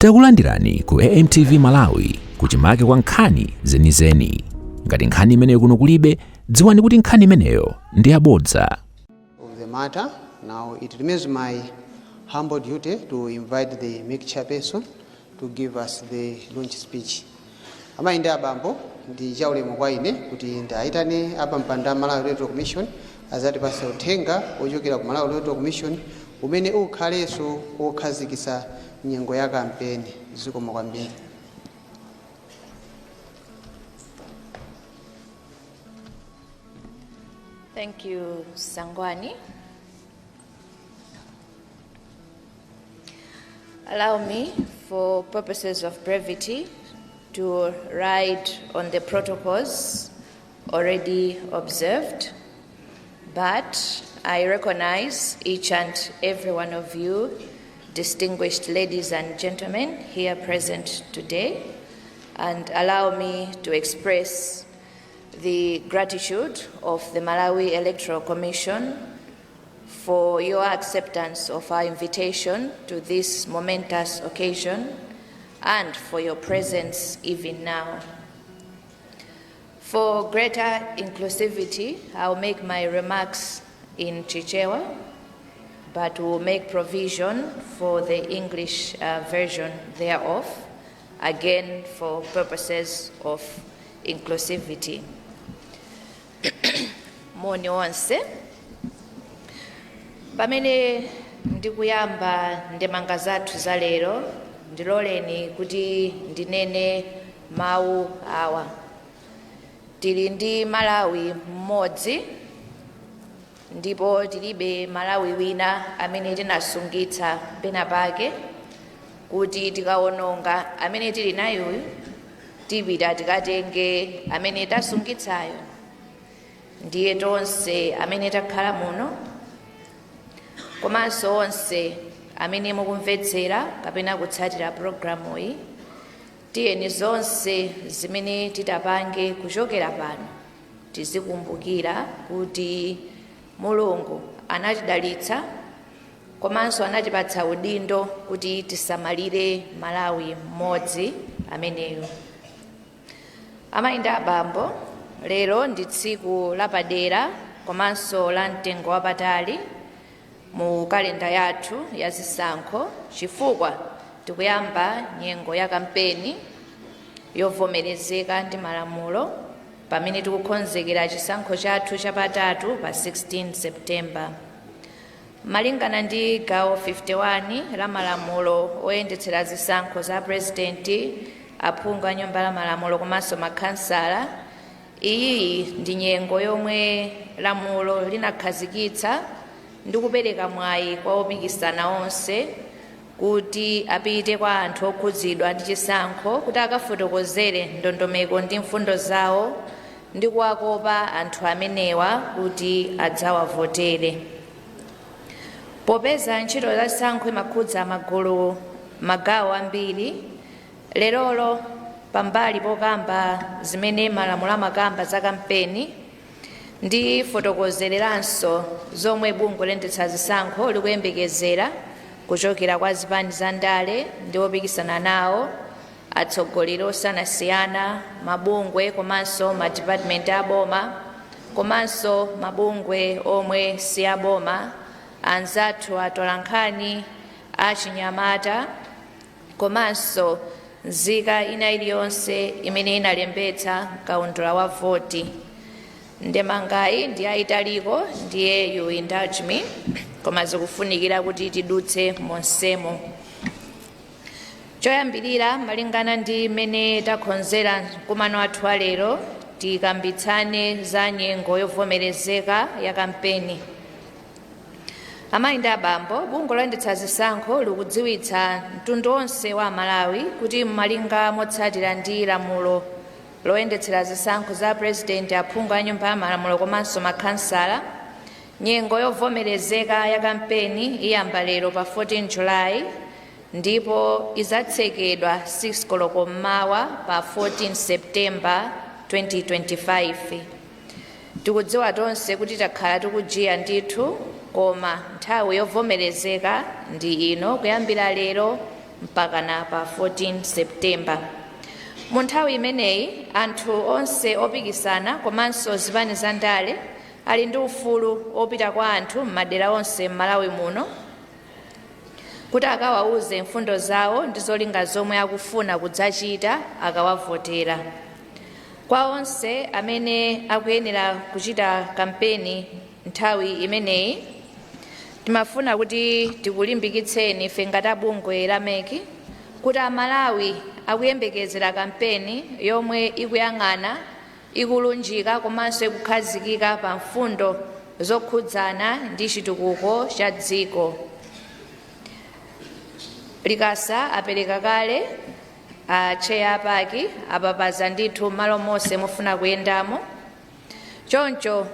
Takulandirani ku AMTV Malawi kuchimake kwa nkhani zenizeni. Ngati nkhani imeneyo kuno kulibe, dziwani kuti nkhani imeneyo ndi yabodza. Of the matter. Now it remains my humble duty to invite the MEC chairperson to give us the launch speech. Amayi ndi abambo, ndi chaulemu kwa ine kuti ndayitane apampando a Malawi Electoral Commission azatipatsa uthenga ochokera ku Malawi Electoral Commission umene ukhalenso okhazikitsa nyengo ya kampeni. Zikomo kwambiri. Thank you, Sangwani. Allow me, for purposes of brevity, to ride on the protocols already observed, but I recognize each and every one of you, distinguished ladies and gentlemen here present today, and allow me to express the gratitude of the Malawi Electoral Commission for your acceptance of our invitation to this momentous occasion and for your presence even now. For greater inclusivity, I'll make my remarks in Chichewa, but will make provision for the English version thereof, again for purposes of inclusivity. Moni onse. Pamene ndikuyamba ndemanga zathu za lero, ndiloleni kuti ndinene mawu awa. Tili ndi Malawi mmodzi ndipo tilibe Malawi wina amene tinasungitsa pena pake kuti tikawononga amene tili nayoyu tipita tikatenge amene tasungitsayo. Ndiye tonse amene takhala muno komanso onse amene mukumvetsera kapena kutsatira programu iyi, tiyeni zonse zimene titapange kuchokera pano tizikumbukira kuti Mulungu anatidalitsa komanso anatipatsa udindo kuti tisamalire Malawi mmodzi ameneyo. Amayi ndi abambo, lero ndi tsiku lapadera komanso la mtengo wapatali mu kalenda yathu ya zisankho, chifukwa tikuyamba nyengo ya kampeni yovomerezeka ndi malamulo pamene tikukonzekera chisankho chathu chapatatu pa 16 September. Malingana ndi gawo 51 la malamulo oyendetsera zisankho za purezidenti, aphungu a nyumba la malamulo komanso makhansala, iyi ndi nyengo yomwe lamulo linakhazikitsa ndi kupereka mwayi kwa opikisana onse kuti apite kwa anthu okhudzidwa ndi chisankho kuti akafotokozere ndondomeko ndi mfundo zawo ndi kuwakopa anthu amenewa kuti adzawavotere. Popeza ntchito za chisankho imakhudza magulu magawo ambiri, lerolo pambali pokamba zimene malamulo amakamba za kampeni, ndifotokozereranso zomwe bungwe loyendetsa zisankho likuyembekezera kuchokera kwa zipani za ndale ndi opikisana nawo, atsogoleri osiyanasiyana, mabungwe komanso madipatimenti aboma komanso mabungwe omwe si aboma, anzathu atolankhani, achinyamata komanso nzika ina iliyonse imene inalembetsa mkaundula wa voti. Ndemangayi ndi yayitaliko, ndiye you indulge me, koma zikufunikira kuti tidutse monsemo. Choyambirira, malingana ndi mmene takonzera mkumano wathu wa lero, tikambitsane za nyengo yovomerezeka ya kampeni. Amayi ndi abambo, bungwe loyendetsa zisankho likudziwitsa mtundu wonse wa Malawi kuti malinga motsatira ndi lamulo loyendetsera zisankho za purezidenti, aphungu a nyumba ya malamulo komanso makhansala, nyengo yovomerezeka ya kampeni iyamba lero pa 14 Julayi ndipo izatsekedwa 6 koloko mmawa pa 14 September 2025. Tikudziwa tonse kuti takhala tikujiya ndithu, koma nthawi yovomerezeka ndi ino kuyambira lero mpakana pa 14 September. Mu nthawi imeneyi, anthu onse opikisana komanso zipani za ndale ali ndi ufulu opita kwa anthu m'madera onse m'Malawi muno kuti akawauze mfundo zawo ndi zolinga zomwe akufuna kudzachita akawavotera. Kwa onse amene akuyenera kuchita kampeni nthawi imeneyi, timafuna kuti tikulimbikitseni ife ngati abungwe la MEC kuti Amalawi akuyembekezera kampeni yomwe ikuyang'ana, ikulunjika komanso ikukhazikika pa mfundo zokhudzana ndi chitukuko cha dziko. Likasa apereka kale acheya apaki apapaza ndithu malo monse mufuna kuyendamo. Choncho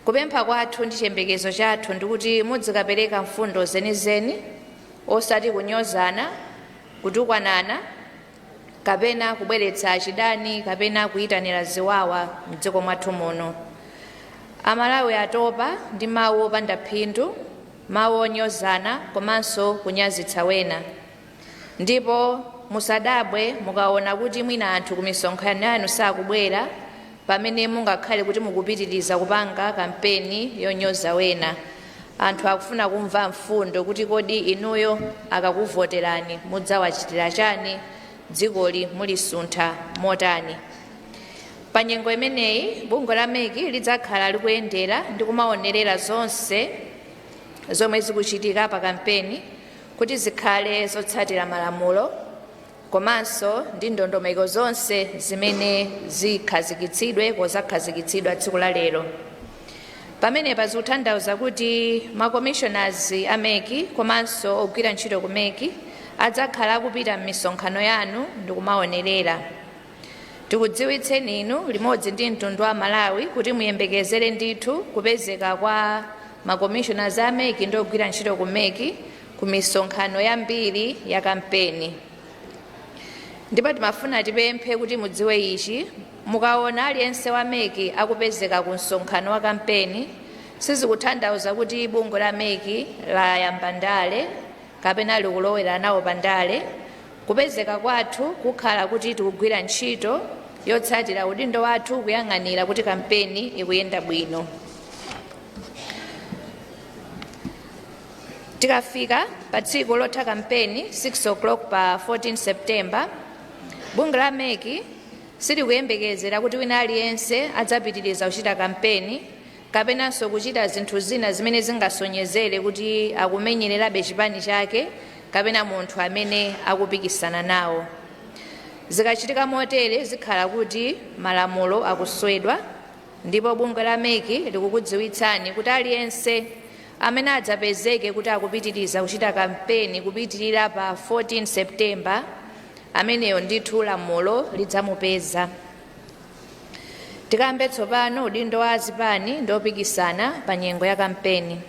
kupempha kwathu ndi chiyembekezo chathu ndikuti mudzikapereka mfundo zenizeni, osati kunyozana, kutukwanana kapena kubweretsa chidani kapena kuyitanira ziwawa mdziko mwathu muno. Amalawi atopa ndi mawu opanda phindu, mawu onyozana komanso kunyazitsa wena. Ndipo musadabwe mukaona kuti mwina anthu ku misonkhano yanu sakubwera pamene mungakhale kuti mukupitiriza kupanga kampeni yonyoza wena. Anthu akufuna kumva mfundo kuti kodi inuyo akakuvoterani mudzawachitira chani, dzikoli mulisuntha motani. Pa nyengo imeneyi, bungwe la MEC lidzakhala likuyendera ndi kumaonerera zonse zomwe zikuchitika pa kampeni kuti zikhale zotsatira malamulo komanso ndi ndondomeko zonse zimene zikhazikitsidwe kozakhazikitsidwa tsiku la lero. Pamenepa zikutanthauza kuti ma commissioners a MEC komanso ogwira ntchito ku MEC adzakhala akupita m'misonkhano yanu ndi kumaonerera. Tikudziwitseni inu limodzi ndi mtundu wa Malawi kuti muyembekezere ndithu kupezeka kwa ma commissioners a MEC ndi ogwira ntchito ku MEC ku misonkhano yambiri ya kampeni. Ndipo timafuna tipemphe kuti mudziwe ichi: mukaona aliyense wa MEC akupezeka ku msonkhano wa kampeni, sizikutanthauza kuti bungwe la MEC layamba ndale kapena likulowera nawo pa ndale. Kupezeka kwathu kukhala kuti tikugwira ntchito yotsatira udindo wathu, kuyang'anira kuti kampeni ikuyenda bwino. Tikafika pa tsiku lotha kampeni, 6 o'clock pa 14 September, bungwe la MEC silikuyembekezera kuti wina aliyense adzapitiriza kuchita kampeni kapenanso kuchita zinthu zina zimene zingasonyezere kuti akumenyererabe chipani chake kapena munthu amene akupikisana nawo. Zikachitika motere, zikhala kuti malamulo akuswedwa, ndipo bungwe la MEC likukudziwitsani kuti aliyense amene adzapezeke kuti akupitiriza kuchita kampeni kupitirira pa 14 September, ameneyo ndithu lamulo lidzamupeza. Tikambe tsopano udindo wa azipani ndi opikisana pa nyengo ya kampeni.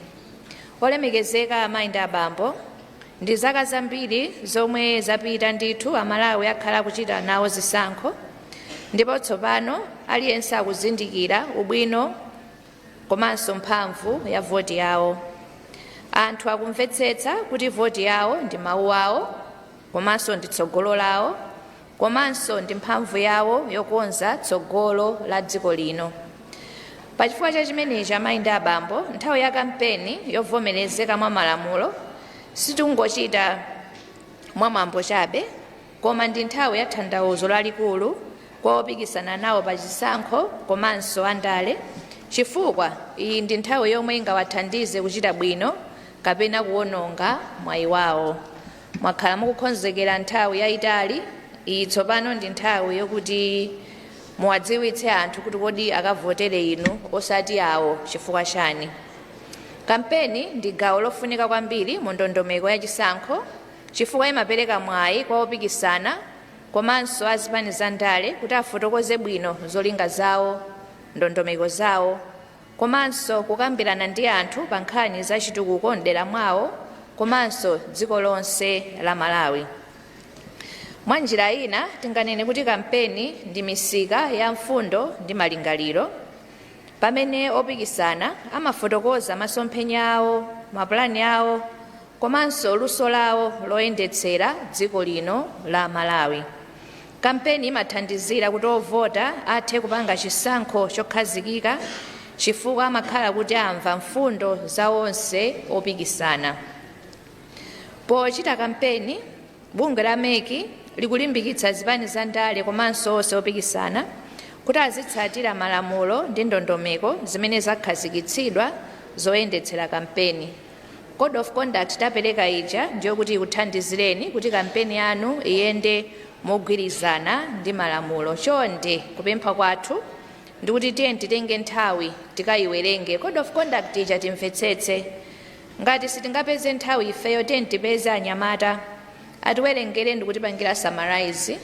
Olemekezeka amayi ndi abambo, ndi zaka zambiri zomwe zapita ndithu Amalawi akhala akuchita nawo zisankho, ndipo tsopano aliyense akuzindikira ubwino komanso mphamvu ya voti yawo. Anthu akumvetsetsa kuti voti yawo ndi mawu awo, komanso ndi tsogolo lawo, komanso ndi mphamvu yawo yokonza tsogolo la dziko lino. Pachifukwa cha chimenechi, amayi ndi abambo, nthawi ya kampeni yovomerezeka mwa malamulo sitingochita mwamwambo chabe, koma ndi nthawi ya tanthauzo lalikulu kwa opikisana nawo pa chisankho komanso andale, chifukwa iyi ndi nthawi yomwe ingawathandize kuchita bwino kapena kuwononga mwayi wawo. Mwakhala mukukonzekera nthawi yayitali. Iyi tsopano ndi nthawi yokuti muwadziwitse anthu kuti kodi akavotere inu osati awo chifukwa chani. Kampeni ndi gawo lofunika kwambiri mu ndondomeko ya chisankho, chifukwa imapereka mwayi kwa opikisana komanso azipani za ndale kuti afotokoze bwino zolinga zawo, ndondomeko zawo, komanso kukambirana ndi anthu pa nkhani za chitukuko mdera mwawo komanso dziko lonse la Malawi. Mwa njira ina, tinganene kuti kampeni ndi misika ya mfundo ndi malingaliro, pamene opikisana amafotokoza masomphenya awo, mapulani awo. komanso luso lawo loyendetsera dziko lino la Malawi. Kampeni imathandizira kuti ovota athe kupanga chisankho chokhazikika, chifukwa amakhala kuti amva mfundo za onse opikisana. Pochita kampeni, bungwe la MEC likulimbikitsa zipani za ndale komanso onse opikisana kuti azitsatira malamulo ndi ndondomeko zimene zakhazikitsidwa zoyendetsera kampeni. Code of conduct tapereka ija ndiyo kuti ikuthandizireni kuti kampeni yanu iyende mogwirizana ndi malamulo. Chonde, kupempha kwathu ndikuti tiye titenge nthawi tikayiwerenge code of conduct ija, timvetsetse. Ngati sitingapeze nthawi ifeyo, tiye tipeze anyamata atiwerengere ndikutipangira summarize.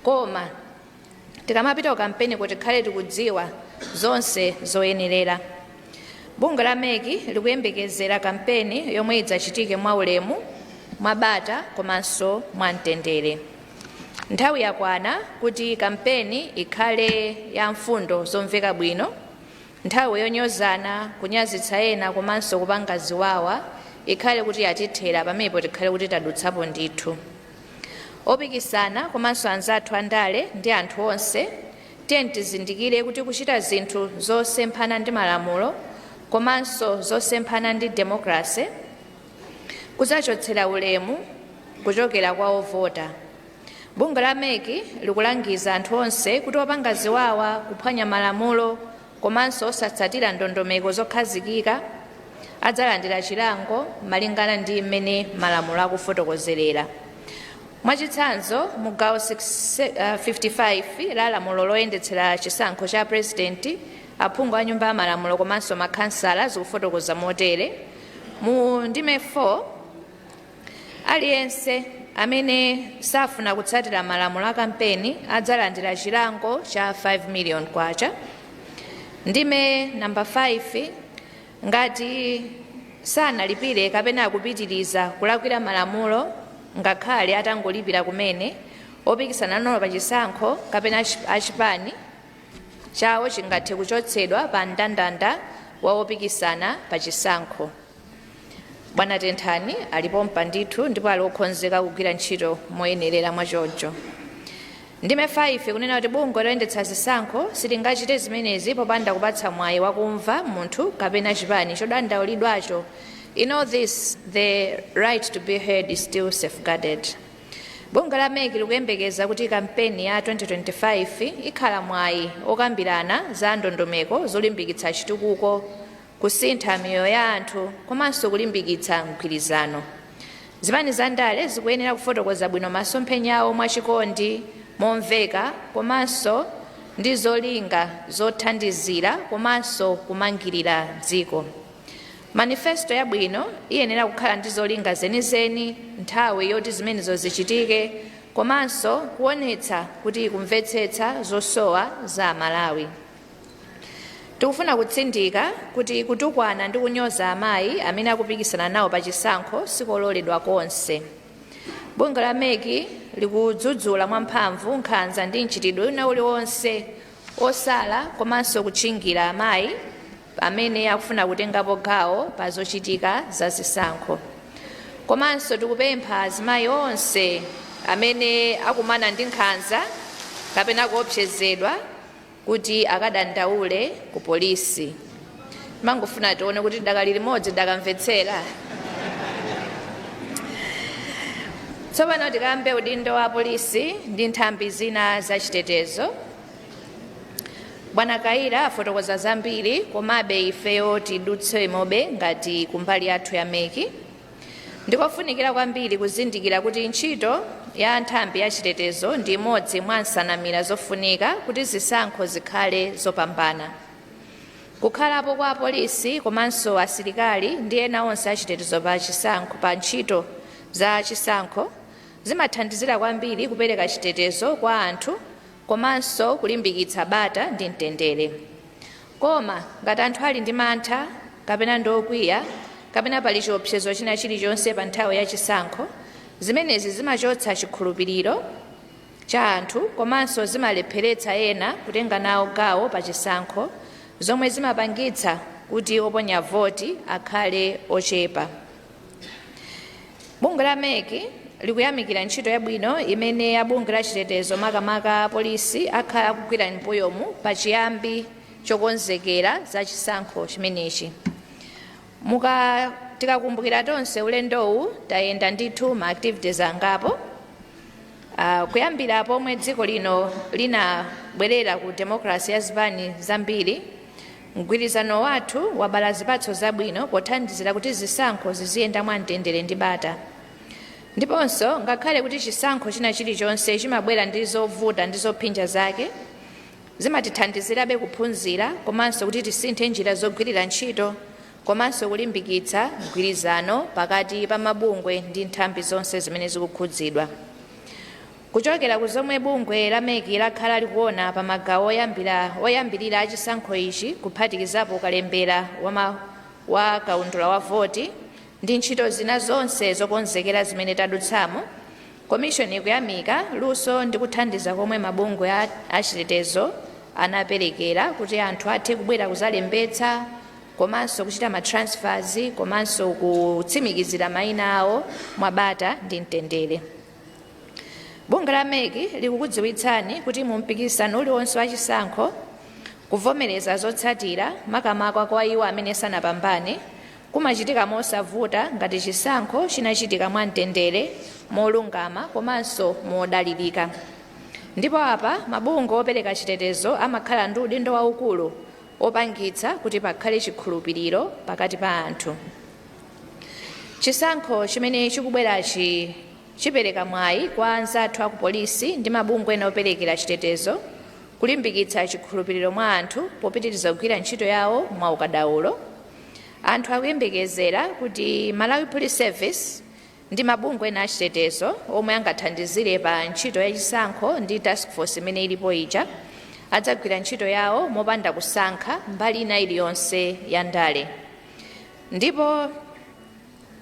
Koma tikamapita ku kampeni kuti tikhale tikudziwa zonse zoyenerera. Bungwe la MEC likuyembekezera kampeni yomwe idzachitike mwaulemu, mwabata komanso mwamtendere. Nthawi yakwana kuti kampeni ikhale ya mfundo zomveka bwino. Nthawi yonyozana, kunyazitsa ena komanso kupanga ziwawa ikhale kuti yatithera pamenepo, tikhale kuti tadutsapo ndithu. Opikisana komanso anzathu andale ndi anthu onse, tiye tizindikire kuti kuchita zinthu zosemphana ndi malamulo komanso zosemphana ndi democracy kudzachotsera ulemu kuchokera kwa ovota. Bungwe la MEC likulangiza anthu onse kuti opanga ziwawa, kuphwanya malamulo komanso osatsatira ndondomeko zokhazikika adzalandira chilango malingana ndi mmene malamulo akufotokozerera. Mwachitsanzo, mu gawo 55 la lamulo loyendetsera chisankho cha Purezidenti, aphungu a Nyumba ya Malamulo komanso makhansala, zikufotokoza motere mu ndime 4: aliyense amene safuna kutsatira malamulo a kampeni adzalandira chilango cha 5 million kwacha. Ndime namba 5, ngati sanalipire kapena akupitiriza kulakwira malamulo ngakhale atangolipira kumene, opikisana nawo pa chisankho kapena achipani chawo chingathe kuchotsedwa pa mndandanda wa opikisana pa chisankho. Bwana Tenthani alipo ndithu ndipo ali okonzeka kugwira ntchito moyenerera mwachoncho. Ndime 5 kunena kuti bungwe loyendetsa zisankho silingachite zimenezi popanda kupatsa mwayi wakumva munthu kapena chipani chodandaulidwacho. In all this, the right to be heard is still safeguarded. Bungwe la MEC likuyembekeza kuti kampeni ya 2025 ikhala mwayi okambirana za ndondomeko zolimbikitsa chitukuko, kusintha miyoyo ya anthu komanso kulimbikitsa mgwirizano. Zipani za ndale zikuyenera kufotokoza bwino masomphenya awo mwachikondi, momveka komanso ndi zolinga zothandizira komanso kumangirira dziko. Manifesto yabwino iyenera kukhala ndi zolinga zenizeni, nthawi yoti zimenezo zichitike komanso kuonetsa kuti ikumvetsetsa zosowa za Amalawi. Tikufuna kutsindika kuti kutukwana ndi kunyoza amayi amene akupikisana nawo pa chisankho sikololedwa konse. Bungwe la MEC likudzudzula mwamphamvu nkhanza ndi mchitidwe wina uliwonse osala komanso kutchingira amayi amene akufuna kutengapo gawo pa zochitika za zisankho. Komanso tikupempha azimayi onse amene akumana ndi nkhanza kapena kuopsezedwa kuti akadandaule ku polisi. Mangofuna tione kuti dakali limodzi, dakamvetsera. Tsopano tikambe udindo wa polisi ndi nthambi zina zachitetezo. Bwana Kaira afotokoza zambiri, komabe ifeyo tidutse mobe ngati kumbali yathu ya MEC. Ndikofunikira kwambiri kuzindikira kuti ntchito ya nthambi ya chitetezo ndi imodzi mwa nsanamira zofunika kuti zisankho zikhale zopambana. Kukhalapo kwa apolisi komanso asilikali ndi ena onse achitetezo pa chisankho, pa ntchito za chisankho, zimathandizira kwambiri kupereka chitetezo kwa anthu komanso kulimbikitsa bata ndi mtendere. Koma ngati anthu ali ndi mantha kapena ndi okwiya kapena pali chiopsezo china chilichonse pa nthawi ya chisankho, zimenezi zimachotsa chikhulupiriro cha anthu komanso zimalepheretsa ena kutenga nawo gawo pa chisankho, zomwe zimapangitsa kuti oponya voti akhale ochepa. Bungwe la MEC likuyamikira ntchito yabwino imene abungwe la chitetezo, makamaka polisi, akhala akugwira m'mbuyomu pachiyambi chokonzekera za chisankho chimenechi. Muka tikakumbukira tonse, ulendowu tayenda ndithu ma activities angapo, kuyambira pomwe dziko lino linabwerera ku democracy ya zipani zambiri. Mgwirizano wathu wabala zipatso zabwino pothandizira kuti zisankho ziziyenda mwamtendere ndi bata. Ndiponso ngakhale kuti chisankho china chilichonse chimabwera ndi zovuta ndi zophinja zake, zimatithandizirabe kuphunzira komanso kuti tisinthe njira zogwirira ntchito komanso kulimbikitsa mgwirizano pakati pa mabungwe ndi nthambi zonse zimene zikukhudzidwa. Kuchokera ku zomwe bungwe la MEC lakhala likuona pa magawo oyambirira achisankho ichi, kuphatikizapo kalembera wa kaundula wa voti ndi ntchito zina zonse zokonzekera zimene tadutsamo, komishoni ikuyamika luso ndi kuthandiza komwe mabungwe achitetezo anaperekera kuti anthu athe kubwera kuzalembetsa komanso kuchita ma transfers komanso kutsimikizira mayina awo mwabata ndi mtendere. Bungwe la MEC likukudziwitsani kuti mu mpikisano uliwonse wachisankho, kuvomereza zotsatira, makamaka kwa iwo amene sanapambane, kumachitika mosavuta ngati chisankho chinachitika mwamtendere, molungama komanso modalirika. Ndipo apa mabungwe opereka chitetezo amakhala ndi udindo waukulu opangitsa kuti pakhale chikhulupiriro pakati pa anthu. Chisankho chimene chikubwerachi chipereka mwayi kwa anzathu aku polisi ndi mabungwe ena operekera chitetezo kulimbikitsa chikhulupiriro mwa anthu popitiriza kugwira ntchito yawo mwaukadaulo. Anthu akuyembekezera kuti Malawi Police Service ndi mabungwe ena achitetezo omwe angathandizire pa ntchito yachisankho ndi task force imene ilipo ija adzagwira ntchito yawo mopanda kusankha mbali ina iliyonse ya ndale. Ndipo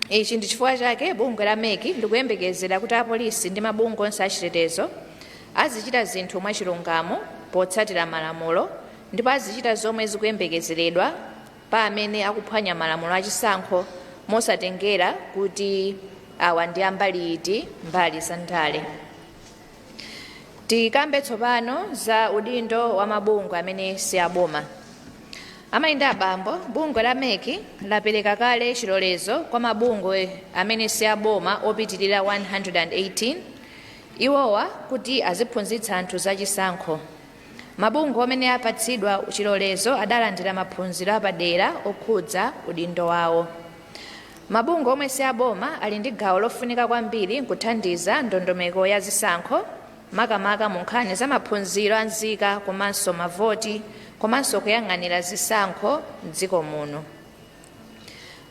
ichi ndi chifukwa chake bungwe la MEC likuyembekezera kuti apolisi ndi mabungwe onse achitetezo azichita zinthu mwachilungamo potsatira malamulo, ndipo azichita zomwe zikuyembekezeredwa pa amene akuphwanya malamulo achisankho, mosatengera kuti awa ndi ambali iti, mbali za ndale. Tikambe tsopano za udindo wa mabungwe amene si aboma. Amayi ndi abambo, bungwe la MEC lapereka kale chilolezo kwa mabungwe amene si aboma opitirira 118 iwowa kuti aziphunzitsa anthu zachisankho. Mabungwe amene apatsidwa chilolezo adalandira maphunziro apadera okhudza udindo wawo. Mabungwe omwe si aboma ali ndi gawo lofunika kwambiri nkuthandiza ndondomeko ya zisankho, makamaka mu nkhani za maphunziro anzika komanso mavoti komanso kuyang'anira zisankho mdziko muno.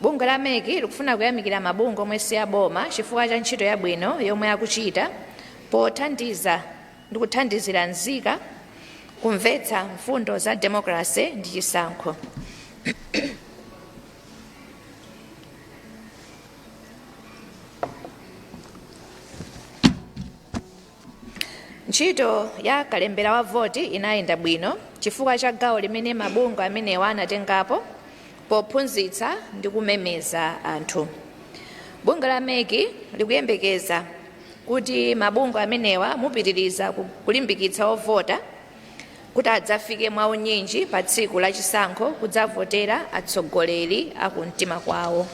Bungwe la MEC likufuna kuyamikira mabungwe omwe si aboma chifukwa cha ntchito yabwino yomwe akuchita pothandiza ndi kuthandizira nzika kumvetsa mfundo za democracy ndi chisankho. Ntchito ya kalembera wa voti inayenda bwino chifukwa cha gawo limene mabungwe amenewa anatengapo pophunzitsa ndi kumemeza anthu. Bungwe la MEC likuyembekeza kuti mabungwe amenewa mupitiriza kulimbikitsa ovota kuti adzafike mwaunyinji pa tsiku la chisankho kudzavotera atsogoleri akumtima kwawo,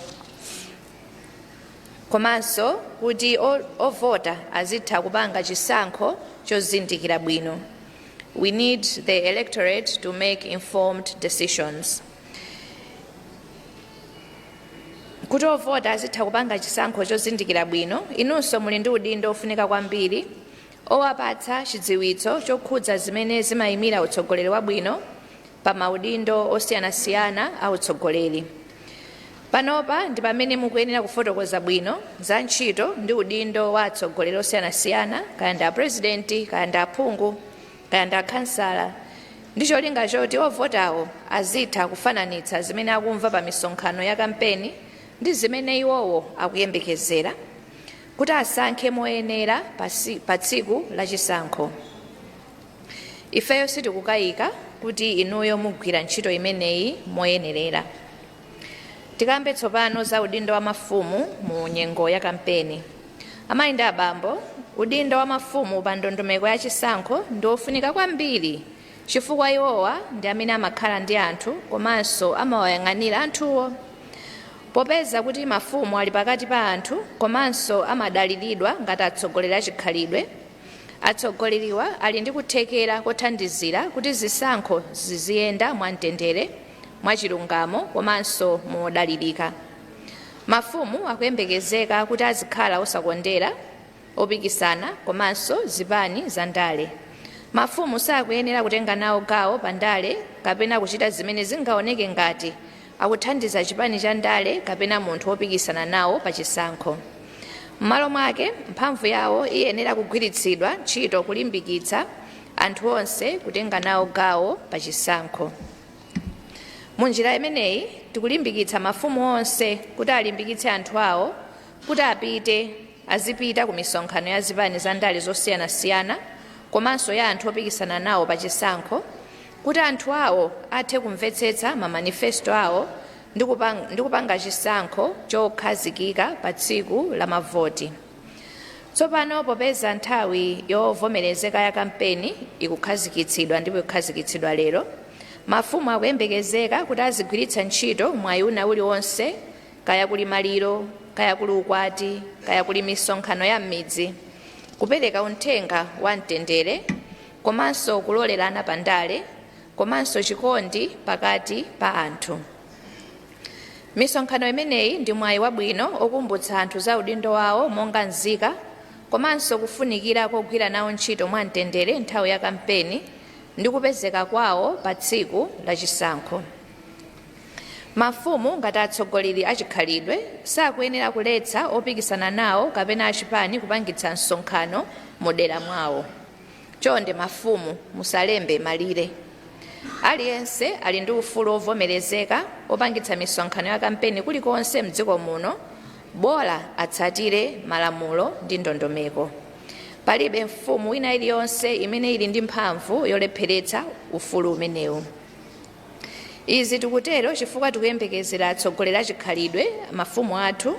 komanso kuti ovota azitha kupanga chisankho chozindikira bwino. We need the electorate to make informed decisions. Kuti ovota azitha kupanga chisankho chozindikira bwino, inunso muli ndi udindo ofunika kwambiri owapatsa chidziwitso chokhudza zimene zimayimira utsogoleri wabwino pa maudindo osiyanasiyana a utsogoleri. Panopa ndi pamene mukuyenera kufotokoza bwino za ntchito ndi udindo wa atsogoleri osiyanasiyana, kaya ndi apurezidenti, kaya ndi aphungu, kaya ndi akhansala, ndi cholinga choti ovotawo azitha kufananitsa zimene akumva pa misonkhano ya kampeni ndi zimene iwowo akuyembekezera kuti asankhe moyenera pa tsiku la chisankho. Ifeyo sitikukayika kuti inuyo mugwira ntchito imeneyi moyenerera. Tikambe tsopano za udindo wa mafumu mu nyengo ya kampeni. Amayi ndi abambo, udindo wa mafumu pa ndondomeko ya chisankho ndi ofunika kwambiri chifukwa iwowa ndi amene amakhala ndi anthu komanso amawayang'anira anthuwo. Popeza kuti mafumu ali pakati pa anthu komanso amadaliridwa ngati atsogoleri achikhalidwe, atsogoleriwa ali ndi kuthekera kothandizira kuti zisankho ziziyenda mwamtendere, mwachilungamo komanso modalirika. Mafumu akuyembekezeka kuti azikhala osakondera, opikisana komanso zipani za ndale. Mafumu sakuyenera kutenga nawo gawo pa ndale kapena kuchita zimene zingaoneke ngati akuthandiza chipani cha ndale kapena munthu wopikisana nawo pa chisankho. M'malo mwake, mphamvu yawo iyenera kugwiritsidwa ntchito kulimbikitsa anthu onse kutenga nawo gawo pa chisankho. Munjira imeneyi tikulimbikitsa mafumu onse kuti alimbikitse anthu awo kuti azipita ku misonkhano ya zipani za ndale zosiyanasiyana komanso ya anthu opikisana nawo pa chisankho, kuti anthu awo athe kumvetsetsa mamanifesto awo ndi kupanga chisankho chokhazikika pa tsiku la mavoti. Tsopano popeza nthawi yovomerezeka ya kampeni ikukhazikitsidwa ndipo ikukhazikitsidwa lero, mafumu akuyembekezeka kuti azigwiritsa ntchito mwayi wina uliwonse, kaya kuli maliro, kaya kuli ukwati, kaya kuli misonkhano ya m'midzi, kupereka uthenga wa mtendere komanso kulolerana pa ndale komanso chikondi pakati pa anthu. Misonkhano imeneyi ndi mwayi wabwino okumbutsa anthu za udindo wawo monga nzika komanso kufunikira kogwira nawo ntchito mwamtendere nthawi ya kampeni ndi kupezeka kwawo pa tsiku la chisankho. Mafumu ngati atsogoleri achikhalidwe sakuyenera kuletsa opikisana nawo kapena achipani kupangitsa msonkhano mu dera mwawo. Chonde mafumu, musalembe malire. Aliyense ali ndi ufulu wovomerezeka opangitsa misonkhano ya kampeni kulikonse mdziko muno, bola atsatire malamulo ndi ndondomeko. Palibe mfumu ina iliyonse imene ili ndi mphamvu yolepheretsa ufulu umenewu. Izi tikutero chifukwa tikuyembekezera atsogoleri achikhalidwe, mafumu athu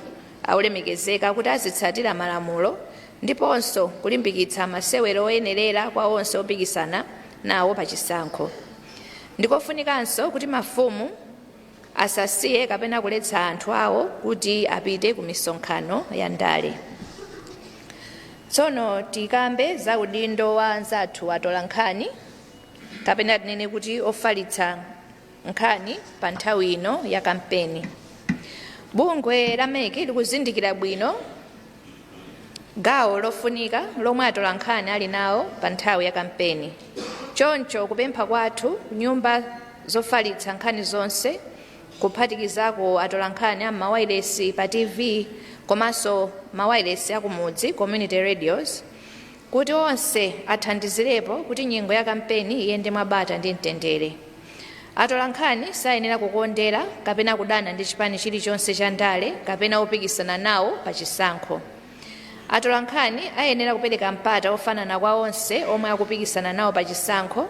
aulemekezeka, kuti azitsatira malamulo ndiponso kulimbikitsa masewero oyenerera kwa onse opikisana nawo pa chisankho. Ndikofunikanso kuti mafumu asasiye kapena kuletsa anthu awo kuti apite ku misonkhano ya ndale. Tsono tikambe za udindo wa anzathu atola nkhani, kapena tinene kuti ofalitsa nkhani, pa nthawi ino ya kampeni. Bungwe la MEC likuzindikira bwino gawo lofunika lomwe atola nkhani ali nawo pa nthawi ya kampeni. Choncho kupempha kwathu nyumba zofalitsa nkhani zonse, kuphatikizako atola nkhani a mawayilesi, pa TV komanso mawayilesi akumudzi, community radios, kuti onse athandizirepo kuti nyengo ya kampeni iyende mwabata ndi mtendere. Atola nkhani sayenera kukondera kapena kudana ndi chipani chilichonse cha ndale kapena opikisana nawo pa chisankho. Atola nkhani ayenera kupereka mpata ofanana kwa onse omwe akupikisana nawo pa chisankho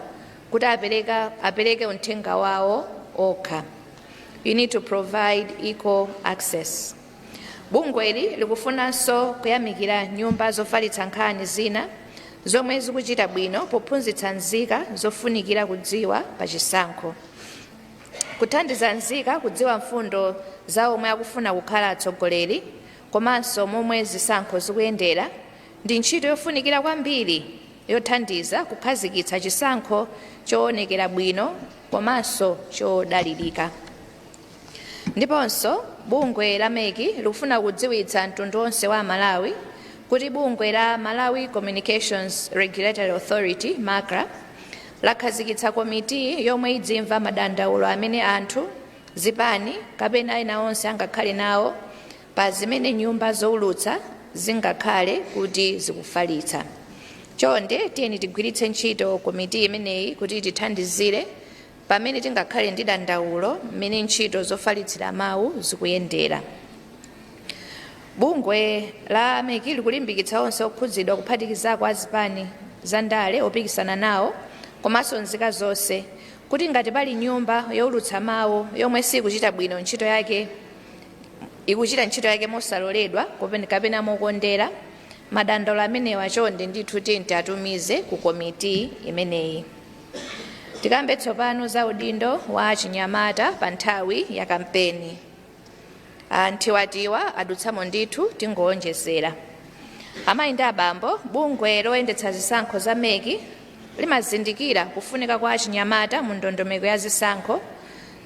kuti apereke uthenga wawo okha. You need to provide equal access. Bungweli likufunanso kuyamikira nyumba zofalitsa nkhani zina zomwe zikuchita bwino pophunzitsa nzika zofunikira kudziwa pa chisankho. Kuthandiza nzika kudziwa mfundo za omwe akufuna kukhala atsogoleri komanso momwe zisankho zikuyendera ndi ntchito yofunikira kwambiri yothandiza kukhazikitsa chisankho choonekera bwino komanso chodalirika. Ndiponso bungwe la MEC likufuna kudziwitsa mtundu wonse wa Malawi kuti bungwe la Malawi Communications Regulatory Authority, MACRA, lakhazikitsa komiti yomwe idzimva madandaulo amene anthu, zipani kapena ena onse angakhale nawo pa zimene nyumba zowulutsa zingakhale kuti zikufalitsa. Chonde tiyeni tigwiritse ntchito komiti imeneyi kuti tithandizire pamene tingakhale ndi dandaulo mmene ntchito zofalitsira mawu zikuyendera. Bungwe la MEC likulimbikitsa onse okhudzidwa, kuphatikizako azipani za ndale, opikisana nawo komanso nzika zonse, kuti ngati pali nyumba yowulutsa mawu yomwe sikuchita bwino ntchito yake. ikuchita ntchito yake mosaloledwa kapena mokondera, madandaulo amenewa chonde ndithu tiyeni atumize ku komiti imeneyi. Tikambe tsopano za udindo wa achinyamata pa nthawi ya kampeni. Anthiwatiwa adutsamo ndithu, tingowonjezera. Amayi ndi abambo, bungwe loyendetsa zisankho za MEC limazindikira kufunika kwa achinyamata mu ndondomeko ya zisankho,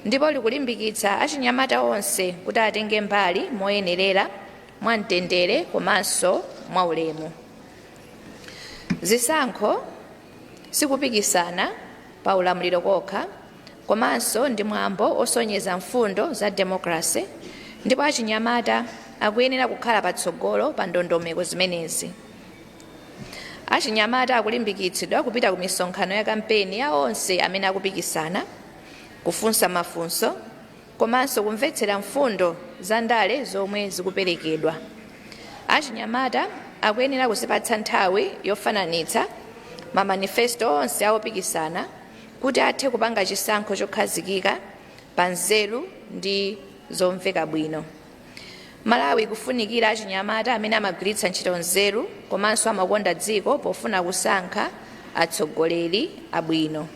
ndipo likulimbikitsa achinyamata onse kuti atenge mbali moyenerera, mwamtendere komanso mwaulemu. Zisankho sikupikisana pa ulamuliro kokha, komanso ndi mwambo osonyeza mfundo za democracy, ndipo achinyamata akuyenera kukhala patsogolo pa ndondomeko zimenezi. Achinyamata akulimbikitsidwa kupita ku misonkhano ya kampeni ya onse amene akupikisana, kufunsa mafunso komanso kumvetsera mfundo za ndale zomwe zikuperekedwa. Achinyamata akuyenera kuzipatsa nthawi yofananitsa mamanifesto onse awopikisana kuti athe kupanga chisankho chokhazikika pa nzeru ndi zomveka bwino. Malawi ikufunikira achinyamata amene amagwiritsa ntchito nzeru komanso amakonda dziko pofuna kusankha atsogoleri abwino.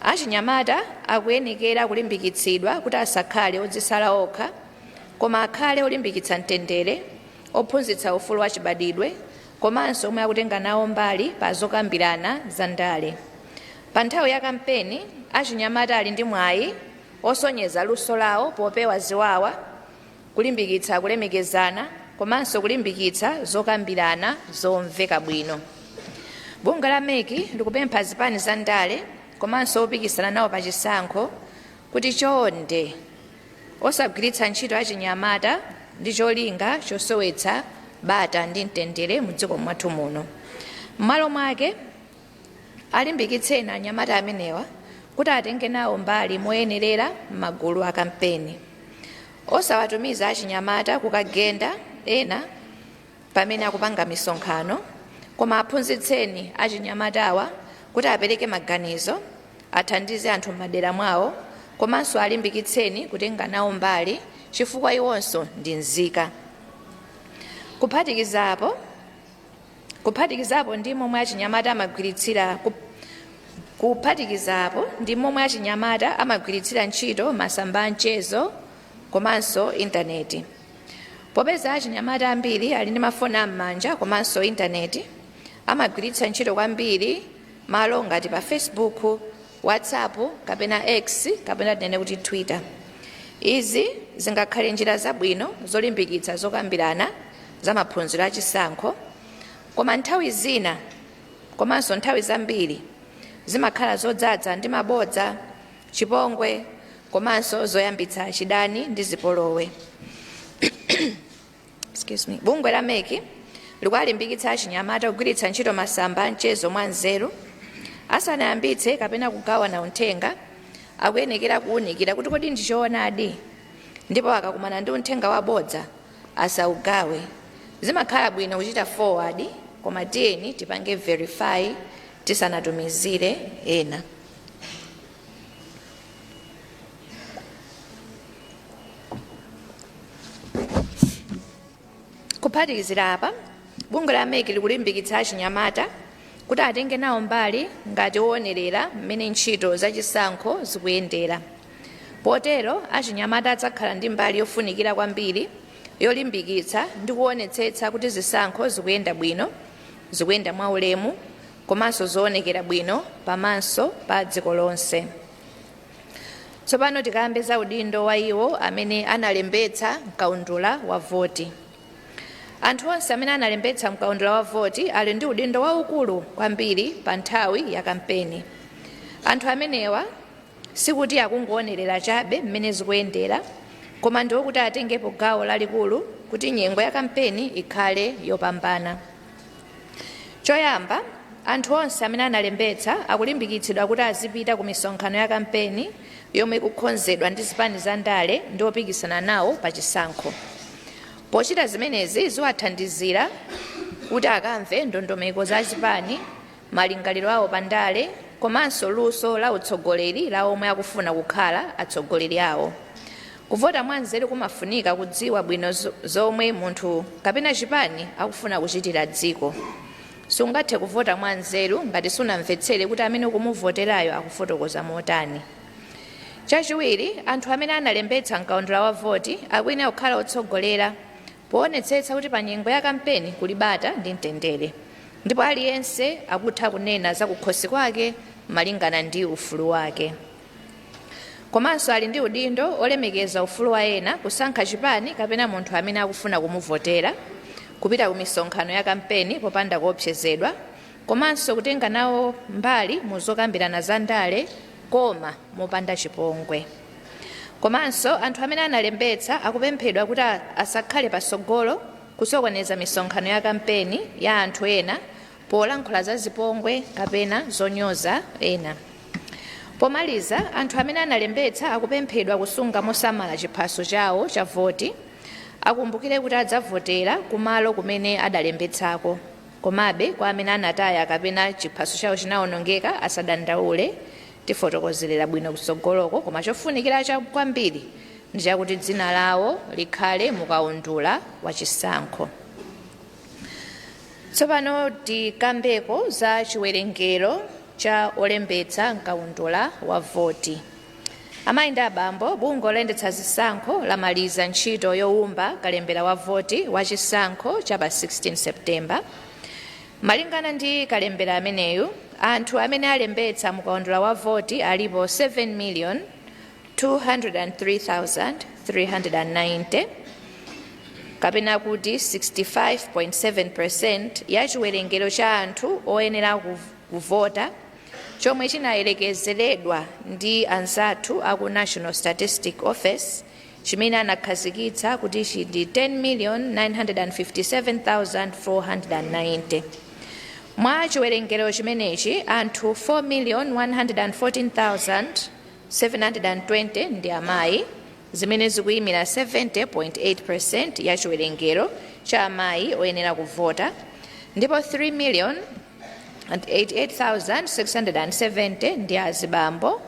Achinyamata akuyenekera kulimbikitsidwa kuti asakhale odzisala okha, koma akhale olimbikitsa mtendere, ophunzitsa ufulu wachibadwidwe komanso omwe akutenga nawo mbali pa zokambirana za ndale. Pa nthawi ya kampeni, achinyamata ali ndi mwayi osonyeza luso lawo popewa ziwawa, kulimbikitsa kulemekezana komanso kulimbikitsa zokambirana zomveka bwino. Bungwe la MEC likupempha zipani za ndale komanso opikisana nawo pa chisankho kuti chonde osagwiritsa ntchito achinyamata ndi cholinga chosowetsa bata ndi mtendere mu dziko mwathu muno. M'malo mwake, alimbikitseni anyamata amenewa kuti atenge nawo mbali moyenerera m'magulu a kampeni. Osawatumiza achinyamata kukagenda ena pamene akupanga misonkhano, koma aphunzitseni achinyamatawa kuti apereke maganizo, athandize anthu m'madera mwawo komanso alimbikitseni kutenga nawo mbali chifukwa iwonso ndi nzika. Kuphatikizapo ndi momwe achinyamata amagwiritsira ntchito masamba a mchezo komanso intaneti. Popeza achinyamata ambiri ali ndi mafoni am'manja komanso intaneti, amagwiritsa ntchito kwambiri malo ngati pa Facebook, WhatsApp kapena X, kapena tinene kuti Twitter. Izi zingakhale njira zabwino zolimbikitsa zokambirana za maphunziro achisankho, koma nthawi zina komanso nthawi zambiri zimakhala zodzaza ndi mabodza, chipongwe komanso zoyambitsa chidani ndi zipolowe. Excuse me. Bungwe la MEC likuwalimbikitsa achinyamata kugwiritsa ntchito masamba a mchezo mwa nzeru. Asanayambitse kapena kugawana uthenga, akuyenekera kuwunikira kuti kodi ndi choonadi, ndipo akakumana ndi uthenga wabodza asaugawe. Zimakhala bwino kuchita forward, koma tiyeni tipange verify tisanatumizire ena. Kuphatikizira apa, bungwe la MEC likulimbikitsa achinyamata kuti atenge nawo mbali ngati oonerera mmene ntchito zachisankho zikuyendera. Potero achinyamata adzakhala ndi mbali yofunikira kwambiri yolimbikitsa ndi kuonetsetsa kuti zisankho zikuyenda bwino, zikuyenda mwaulemu komanso zoonekera bwino pamaso pa dziko lonse. Tsopano tikambe za udindo wa iwo amene analembetsa mkaundula wa voti. Anthu onse amene analembetsa mkaundula wa voti ali ndi udindo waukulu kwambiri pa nthawi ya kampeni. Anthu amenewa sikuti akungoonerera chabe mmene zikuyendera, koma ndi okuti atengepo gawo lalikulu kuti nyengo ya kampeni ikhale yopambana. Choyamba, anthu onse amene analembetsa akulimbikitsidwa kuti azipita ku misonkhano ya kampeni yomwe ikukonzedwa ndi zipani za ndale ndi opikisana nawo pa chisankho. Pochita zimenezi ziwathandizira kuti akamve ndondomeko za zipani, malingaliro awo pa ndale komanso luso la utsogoleri la omwe akufuna kukhala atsogoleri awo. Kuvota mwanzeru kumafunika kudziwa bwino zomwe munthu kapena chipani akufuna kuchitira dziko. Sungathe kuvota mwanzeru ngati sunamvetsere kuti amene ukumuvoterayo akufotokoza motani. Chachiwiri, anthu amene analembetsa mkaundula wa voti akuyenera kukhala otsogolera poonetsetsa kuti pa nyengo ya kampeni kuli bata ndi mtendere, ndipo aliyense akutha kunena za kukhosi kwake malingana ndi ufulu wake. Komanso ali ndi udindo olemekeza ufulu wa ena kusankha chipani kapena munthu amene akufuna kumuvotera, kupita ku misonkhano ya kampeni popanda kuopsezedwa, komanso kutenga nawo mbali mu zokambirana za ndale koma mopanda chipongwe. Komanso anthu amene analembetsa akupemphedwa kuti asakhale pasogolo kusokoneza misonkhano ya kampeni ya anthu ena polankhula za zipongwe kapena zonyoza ena. Pomaliza, anthu amene analembetsa akupemphedwa kusunga mosamala chiphaso chawo cha voti. Akumbukire kuti adzavotera kumalo kumene adalembetsako. Komabe, kwa amene anataya kapena chiphaso chawo chinawonongeka, asadandaule, tifotokozerera bwino kutsogoloko. Koma chofunikira kwambiri ndi chakuti dzina lawo likhale mukaundula wa chisankho. Tsopano tikambeko za chiwerengero cha olembetsa mkaundula wa voti. Amayi ndi abambo, bungwe loyendetsa zisankho lamaliza ntchito yowumba kalembera wa voti wa chisankho cha pa 16 September. Malingana ndi kalembera ameneyu, anthu amene alembetsa mukaundula wa voti alipo 7 million 203,390, kapena kuti 65.7% ya chiwerengero cha anthu oyenera kuvota chomwe chinayerekezeredwa ndi anzathu aku National Statistic Office, chimene anakhazikitsa kuti chindi 10 million 957,490. Mwa chiwerengero chimenechi, anthu 4 million 114,720 ndi amayi, zimene zikuyimira 70.8% ya chiwerengero cha amayi oyenera kuvota, ndipo 3 million 88,670 ndi azibambo,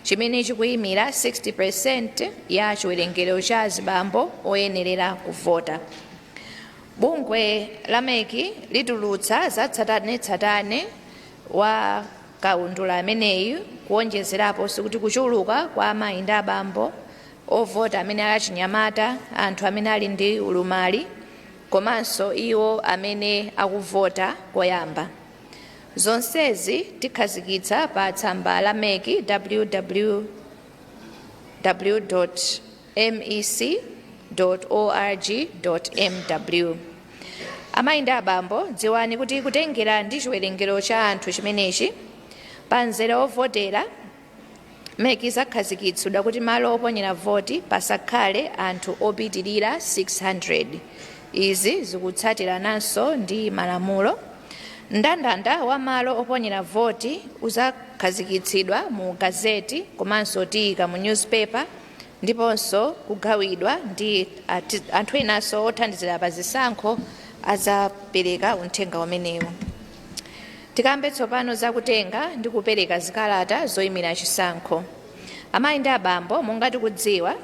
chimene chikuyimira 60% ya chiwerengero cha azibambo oyenerera kuvota. Bungwe la MEC litulutsa zatsatanetsatane wa kaundula ameneyu, kuwonjezerapo sikuti kuchuluka kwa amayi ndi abambo ovota amene ali achinyamata, anthu amene ali ndi ulumali, komanso iwo amene akuvota koyamba. Zonsezi tikhazikitsa pa tsamba la MEC, www mec org mw. Amayi ndi abambo, dziwani kuti kutengera ndi chiwerengero cha anthu chimenechi pa mzere ovotera, MEC zakhazikitsidwa kuti malo oponyera voti pasakhale anthu opitirira 600. Izi zikutsatirananso ndi malamulo. Mndandanda wa malo oponyera voti uzakhazikitsidwa mu gazeti, komanso tiyika mu newspaper, ndiponso kugawidwa ndi anthu enanso othandizira pa zisankho azapereka uthenga umenewu. Tikambe tsopano zakutenga ndi kupereka zikalata zoyimira chisankho. Amayi ndi abambo, monga tikudziwa,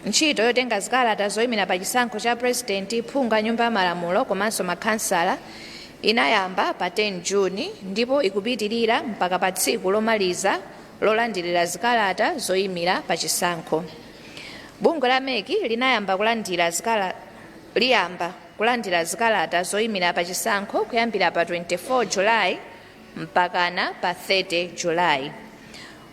ntchito yotenga zikalata zoyimira pa chisankho cha President, phungu a Nyumba ya Malamulo komanso makhansala inayamba pa 10 Juni ndipo ikupitirira mpaka pa tsiku lomaliza lolandirira zikalata zoyimira pa chisankho. Bungwe la MEC linayamba kulandira zikala liyamba kulandira zikalata zoyimira pa chisankho kuyambira pa 24 Julayi mpakana pa 30 Julayi.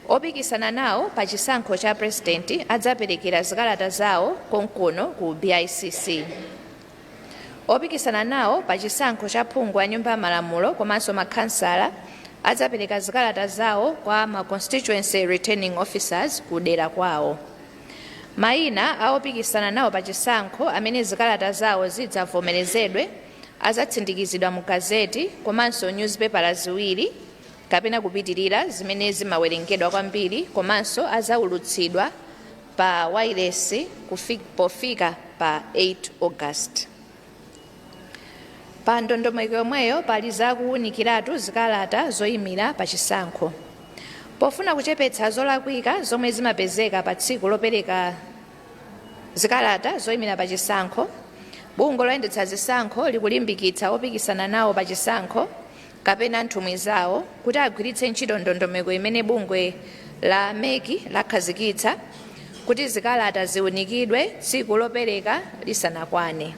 Opikisana nawo pa chisankho cha President adzaperekera zikalata zawo konkuno ku BICC. Opikisana nawo pa chisankho cha phungu a Nyumba ya Malamulo komanso makhansala adzapereka zikalata zawo kwa ma constituency returning officers ku dera kwawo. Mayina a opikisana nawo pa chisankho amene zikalata zawo zidzavomerezedwe azatsindikizidwa mu gazeti komanso newspaper ziwiri kapena kupitirira zimene zimawerengedwa kwambiri, komanso azaulutsidwa pa wailesi pofika pa 8 August. Pa ndondomeko yomweyo pali zakuwunikiratu zikalata zoyimira pa chisankho. Pofuna kuchepetsa zolakwika zomwe zimapezeka pa tsiku lopereka Zikalata zoyimira pa chisankho. Bungwe loyendetsa zisankho likulimbikitsa opikisana nawo pa chisankho kapena nthumwi zawo kuti agwiritse ntchito ndondomeko imene bungwe la MEC lakhazikitsa kuti zikalata ziunikidwe tsiku lopereka lisanakwane.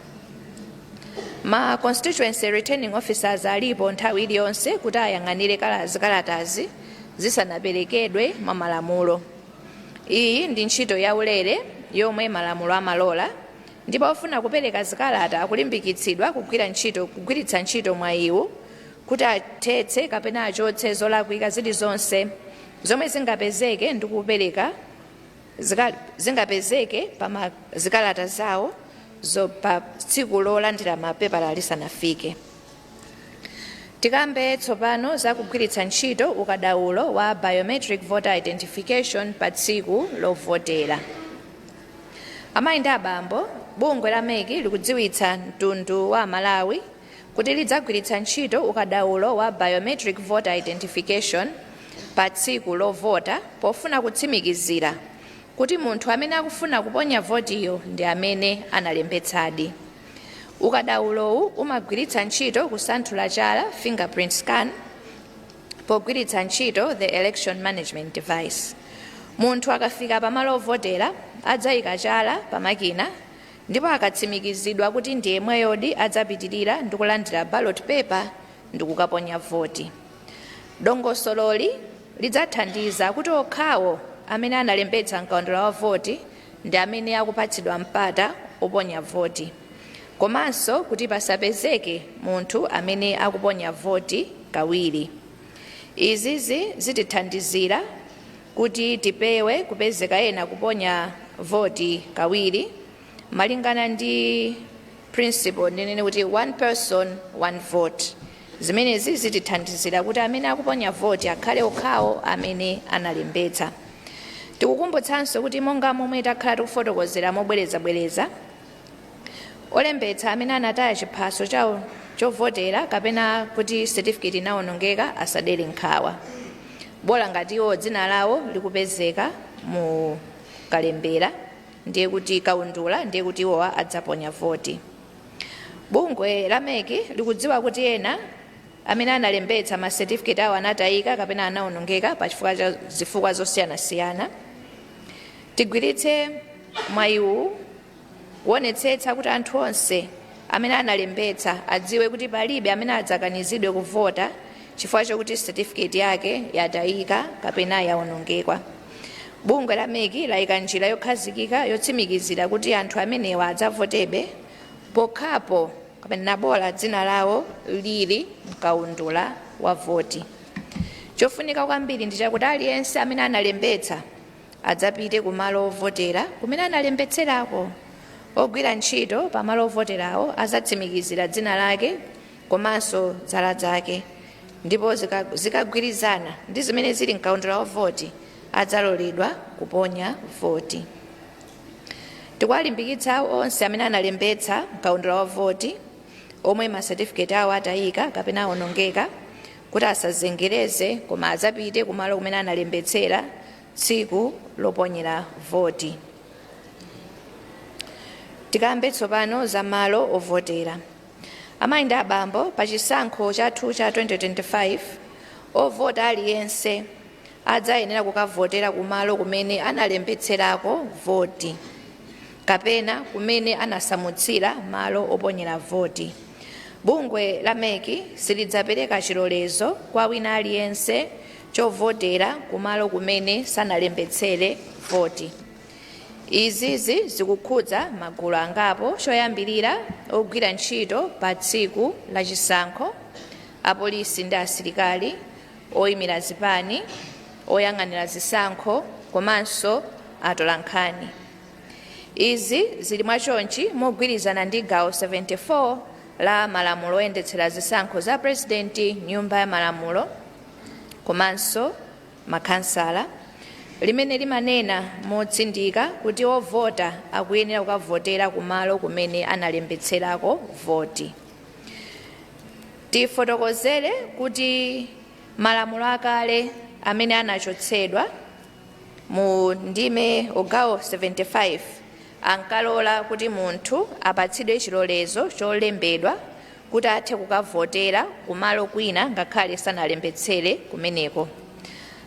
Ma constituency returning officers alipo nthawi iliyonse kuti ayang'anire zikalatazi zisanaperekedwe mwa malamulo. Iyi ndi ntchito yaulere yomwe malamulo amalola, ndipo ofuna kupereka zikalata akulimbikitsidwa kugwiritsa ntchito mwayiwu kuti athetse kapena achotse zolakwika zilizonse zomwe zingapezeke ndi kupereka zingapezeke pa zikalata zawo pa tsiku lolandira mapepala lisanafike. Tikambe tsopano za kugwiritsa ntchito ukadaulo wa biometric voter identification pa tsiku lovotera. Amayi ndi abambo, bungwe la MEC likudziwitsa mtundu wa Malawi kuti lidzagwiritsa ntchito ukadaulo wa biometric voter identification pa tsiku lovota pofuna kutsimikizira kuti munthu amene akufuna kuponya votiyo ndi amene analembetsadi. Ukadaulowu umagwiritsa ntchito kusanthula chala, fingerprint scan, pogwiritsa ntchito the election management device. Munthu akafika pamalo ovotera adzayika chala pamakina, ndipo akatsimikizidwa kuti ndi yemweyodi adzapitirira ndi kulandira ballot paper ndi kukaponya voti. Dongosololi lidzathandiza kuti okhawo amene analembetsa mkaundula wa voti ndi amene akupatsidwa mpata oponya voti, komanso kuti pasapezeke munthu amene akuponya voti kawiri. Izizi zitithandizira kuti tipewe kupezeka ena kuponya voti kawiri malingana ndi principle ndinene kuti one person, one vote. Zimenezi zitithandizira kuti amene akuponya voti akhale okhawo amene analembetsa. Tikukumbutsanso kuti monga momwe takhala tikufotokozera mobwerezabwereza, olembetsa amene anataya chiphaso chawo chovotera kapena kuti certificate inawonongeka asadere nkhawa, bola ngati iwo dzina lawo likupezeka mu kalembera, ndiye kuti kaundula, ndiye kuti iwowa adzaponya voti. Bungwe la MEC likudziwa kuti ena amene analembetsa ma certificate awo anatayika kapena anawonongeka pa chifukwa cha zifukwa zosiyanasiyana. Tigwiritse mwayiwu kuonetsetsa kuti anthu onse amene analembetsa adziwe kuti palibe amene adzakanizidwe kuvota chifukwa chokuti certificate yake yatayika kapena yawonongekwa. Bungwe la MEC layika njira yokhazikika yotsimikizira kuti anthu amenewa adzavotebe pokhapo kapena bola dzina lawo lili mkaundula wa voti. Chofunika kwambiri ndi chakuti aliyense amene analembetsa adzapite kumalo ovotera kumene analembetserako. Ogwira ntchito pamalo ovoterawo azatsimikizira dzina lake komanso zala zake, ndipo zikagwirizana ndi zimene zili mkaundula wa voti adzaloledwa kuponya voti. Tikuwalimbikitsa onse amene analembetsa mkaundula wa voti omwe ma certificate awo atayika kapena awonongeka kuti asazengereze koma adzapite kumalo kumene analembetsera tsiku loponyera voti. Tikambe tsopano za malo ovotera. Amayi ndi abambo, pa chisankho chathu cha 2025 ovota aliyense adzayenera kukavotera kumalo kumene analembetserako voti kapena kumene anasamutsira malo oponyera voti. Bungwe la MEC silidzapereka chilolezo kwa wina aliyense chovotera kumalo kumene sanalembetsere voti. Izizi zikukhudza magulu angapo. Choyambirira, ogwira ntchito pa tsiku la chisankho, apolisi ndi asilikali, oyimira zipani, oyang'anira zisankho komanso atolankhani. Izi zili mwachonchi mogwirizana ndi gawo 74 la malamulo oyendetsera zisankho za purezidenti, nyumba ya malamulo komanso makhansala, limene limanena motsindika kuti ovota akuyenera kukavotera kumalo kumene analembetserako voti. Tifotokozere kuti malamulo akale amene anachotsedwa mu ndime ogawo 75 Ankalola kuti munthu apatsidwe chilolezo cholembedwa kuti athe kukavotera kumalo kwina ngakhale sanalembetsere kumeneko.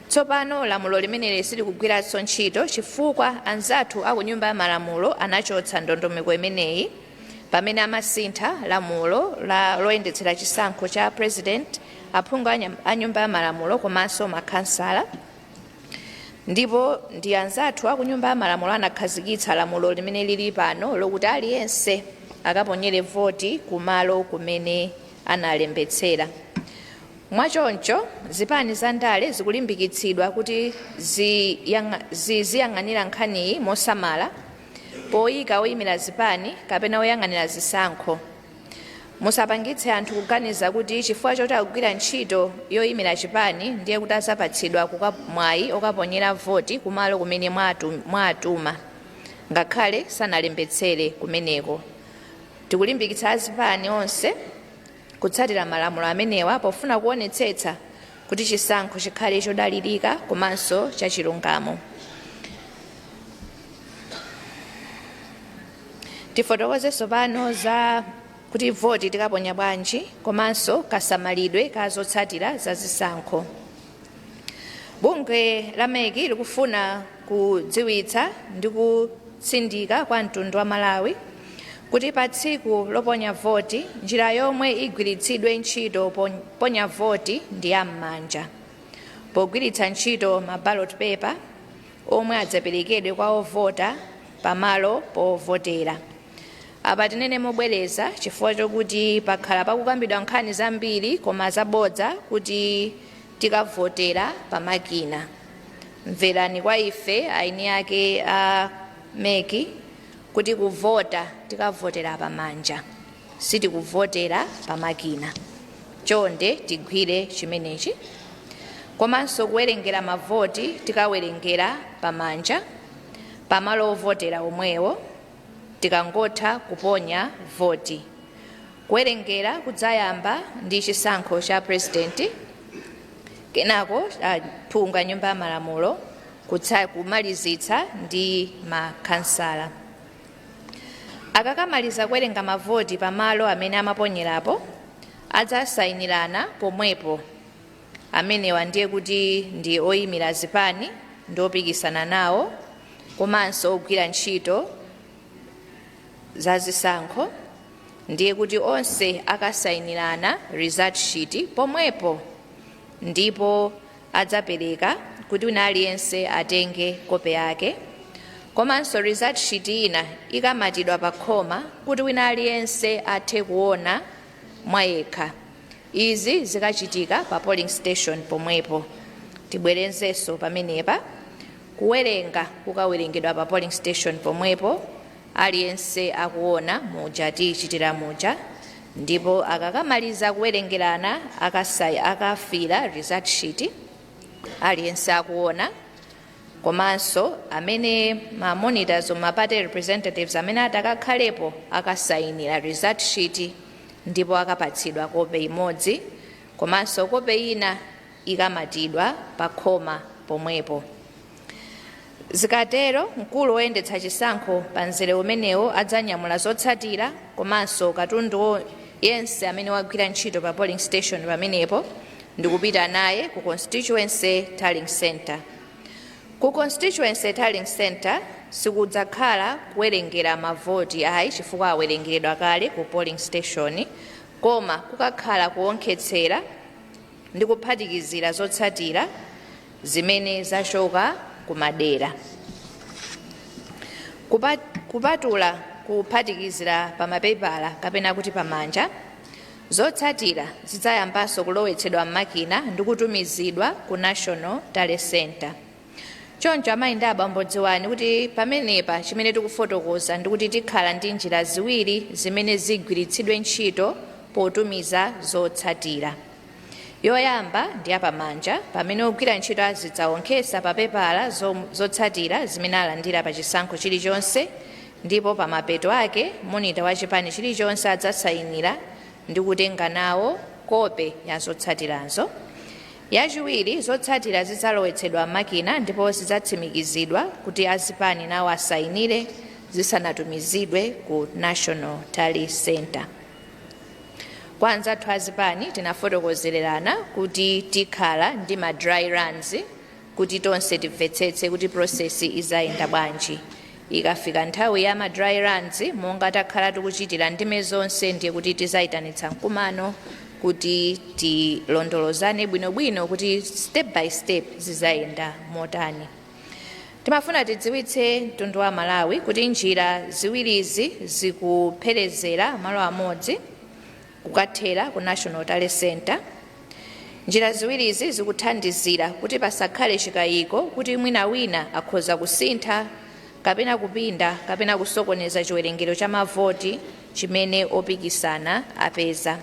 Tsopano lamulo limeneli silikugwiranso ntchito chifukwa anzathu aku Nyumba ya Malamulo anachotsa ndondomeko imeneyi pamene amasintha lamulo la loyendetsera chisankho cha president, aphungu a Nyumba ya Malamulo komanso makhansala. Ndipo ndi anzathu aku Nyumba ya Malamulo anakhazikitsa lamulo limene lili pano lokuti aliyense akaponyere voti kumalo kumene analembetsera. Mwachoncho zipani za ndale zikulimbikitsidwa kuti ziziyang'anira nkhaniyi mosamala poyika oyimira zipani kapena oyang'anira zisankho. Musapangitse anthu kuganiza kuti chifukwa choti akugwira ntchito yoyimira chipani ndiye kuti azapatsidwa mwayi okaponyera voti kumalo kumene mwatuma ngakhale sanalembetsere kumeneko. Tikulimbikitsa azipani onse kutsatira malamulo amenewa pofuna kuonetsetsa kuti chisankho chikhale chodalirika komanso chachilungamo. Tifotokozenso pano za kuti voti tikaponya bwanji komanso kasamalidwe ka zotsatira za zisankho. Bungwe la MEC likufuna kudziwitsa ndi kutsindika kwa mtundu wa Malawi kuti pa tsiku loponya voti, njira yomwe igwiritsidwe ntchito ponya voti ndi yam'manja, pogwiritsa ntchito ma ballot paper omwe adzaperekedwe kwa ovota pamalo povotera. Apa tinene mobwereza chifukwa chokuti pakhala pakukambidwa nkhani zambiri koma zabodza kuti tikavotera pamakina. Mverani kwa ife aini ake a MEC kuti kuvota tikavotera pamanja, sitikuvotera pamakina. Chonde tigwire chimenechi. Komanso kuwerengera mavoti tikawerengera pamanja pamalo ovotera omwewo tikangotha kuponya voti. Kuwerengera kudzayamba ndi chisankho cha president, kenako aphungu a Nyumba ya Malamulo, kumalizitsa ndi makhansala. Akakamaliza kuwerenga mavoti pamalo amene amaponyerapo, adzasayinirana pomwepo. Amenewa ndiye kuti ndi oyimira zipani ndi opikisana nawo komanso ogwira ntchito za zisankho, ndiye kuti onse akasayinirana result sheet pomwepo, ndipo adzapereka kuti wina aliyense atenge kope yake. Komanso result sheet ina ikamatidwa pa khoma kuti wina aliyense athe kuona mwayekha. Izi zikachitika pa polling station pomwepo. Tibwerezenso pamenepa: kuwerenga kukawerengedwa pa polling station pomwepo, aliyense akuona muja tichitira muja, ndipo akakamaliza kuwerengerana akafira result sheet aliyense akuona. Komanso amene ma monitors, ma party representatives amene atakakhalepo akasayinira result sheet, ndipo akapatsidwa kope imodzi, komanso kope ina ikamatidwa pa khoma pomwepo. Zikatero mkulu woyendetsa chisankho pa mzere umenewo adzanyamula zotsatira komanso katundu yense amene wagwira ntchito pa polling station pamenepo ndikupita naye ku constituency tallying center. Ku constituency tallying center sikudzakhala kuwerengera mavoti ayi, chifukwa awerengeredwa kale ku polling station, koma kukakhala kuonkhetsera ndi kuphatikizira zotsatira zimene zachoka kumadera. Kupatula kuphatikizira pa mapepala kapena kuti pamanja, zotsatira zidzayambanso kulowetsedwa m'makina ndi kutumizidwa ku National Tally Center. Choncho amayi ndi abambo, dziwani kuti pamenepa chimene tikufotokoza ndikuti tikhala ndi njira ziwiri zimene zigwiritsidwe ntchito potumiza zotsatira. Yoyamba ndi yapamanja, pamene ogwira ntchito azidzaonkhesa pa pepala zotsatira zimene alandira pa chisankho chilichonse, ndipo pa mapeto ake monitor wa chipani chilichonse adzasayinira ndi kutenga nawo kope ya zotsatirazo. Yachiwiri, zotsatira zidzalowetsedwa m'makina ndipo zidzatsimikizidwa kuti azipani nawo asayinire. Zisanatumizidwe ku National Tally Center. Kwa anzathu azipani, tinafotokozererana kuti tikhala ndi ma dry runs kuti tonse timvetsetse kuti process izayenda bwanji. Ikafika nthawi ya ma dry runs, monga takhala tikuchitira ndime zonse, ndiye kuti tizayitanitsa mkumano kuti tilondolozane bwinobwino kuti step by step zizayenda motani. Timafuna tidziwitse mtundu wa Malawi kuti njira ziwirizi zikupherezera malo amodzi kukathera ku National Tally Center. Njira ziwirizi zikuthandizira kuti pasakhale chikayiko kuti mwina wina akhoza kusintha kapena kupinda kapena kusokoneza chiwerengero cha mavoti chimene opikisana apeza.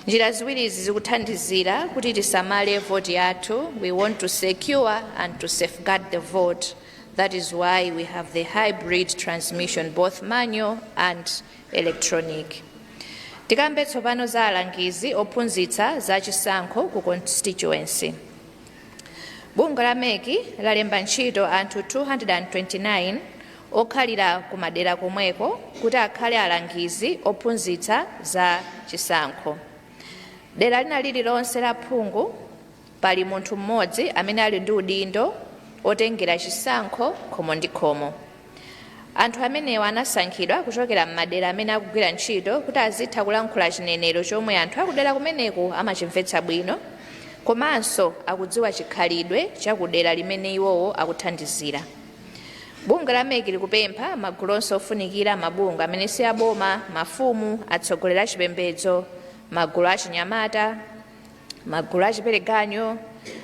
Njira ziwirizi zikuthandizira kuti tisamale voti yathu. We want to secure and to safeguard the vote. That is why we have the hybrid transmission, both manual and electronic. Tikambe tsopano za alangizi ophunzitsa za chisankho ku constituency. Bungwe la MEC lalemba ntchito anthu 229 okhalira kumadera komweko kuti akhale alangizi ophunzitsa za chisankho. Dera lina lililonse la phungu pali munthu mmodzi amene ali ndi udindo otengera chisankho khomo ndi khomo. Anthu amenewa anasankhidwa kuchokera m'madera amene akugwira ntchito kuti azitha kulankhula chinenero chomwe anthu akudera kumeneku amachimvetsa bwino, komanso akudziwa chikhalidwe chakudera limene iwowo akuthandizira. Bungwe la MEC likupempha magulu onse ofunikira, mabungwe amene si aboma, mafumu, atsogoleri a chipembedzo, magulu achinyamata, magulu achipereganyo,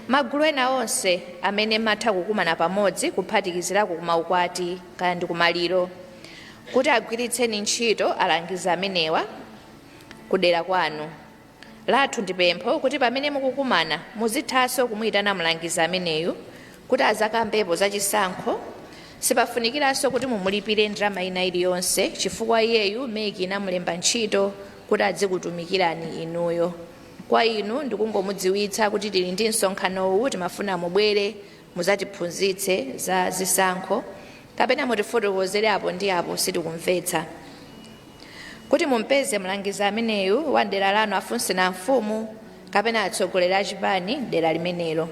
magulu ena onse amene matha kukumana pamodzi, kuphatikizirako kumaukwati kaya ndi kumaliro, kuti agwiritseni ntchito alangizi amenewa kudera kwanu. Lathu ndi pempho kuti pamene mukukumana muzithanso kumuyitana mlangizi ameneyu kuti azakambepo zachisankho. Sipafunikiranso kuti mumulipire ndalama ina iliyonse, chifukwa iyeyu MEC inamulemba ntchito kuti adzikutumikirani inuyo. Kwa inu ndikungomudziwitsa kuti tili ndi msonkhano uwu, timafuna mubwere muzatiphunzitse za zisankho kapena mutifotokozere apo ndi apo sitikumvetsa. Kuti mumpeze mlangizi ameneyu wa dera lanu, afunse na mfumu kapena atsogoleri a chipani dera limenelo.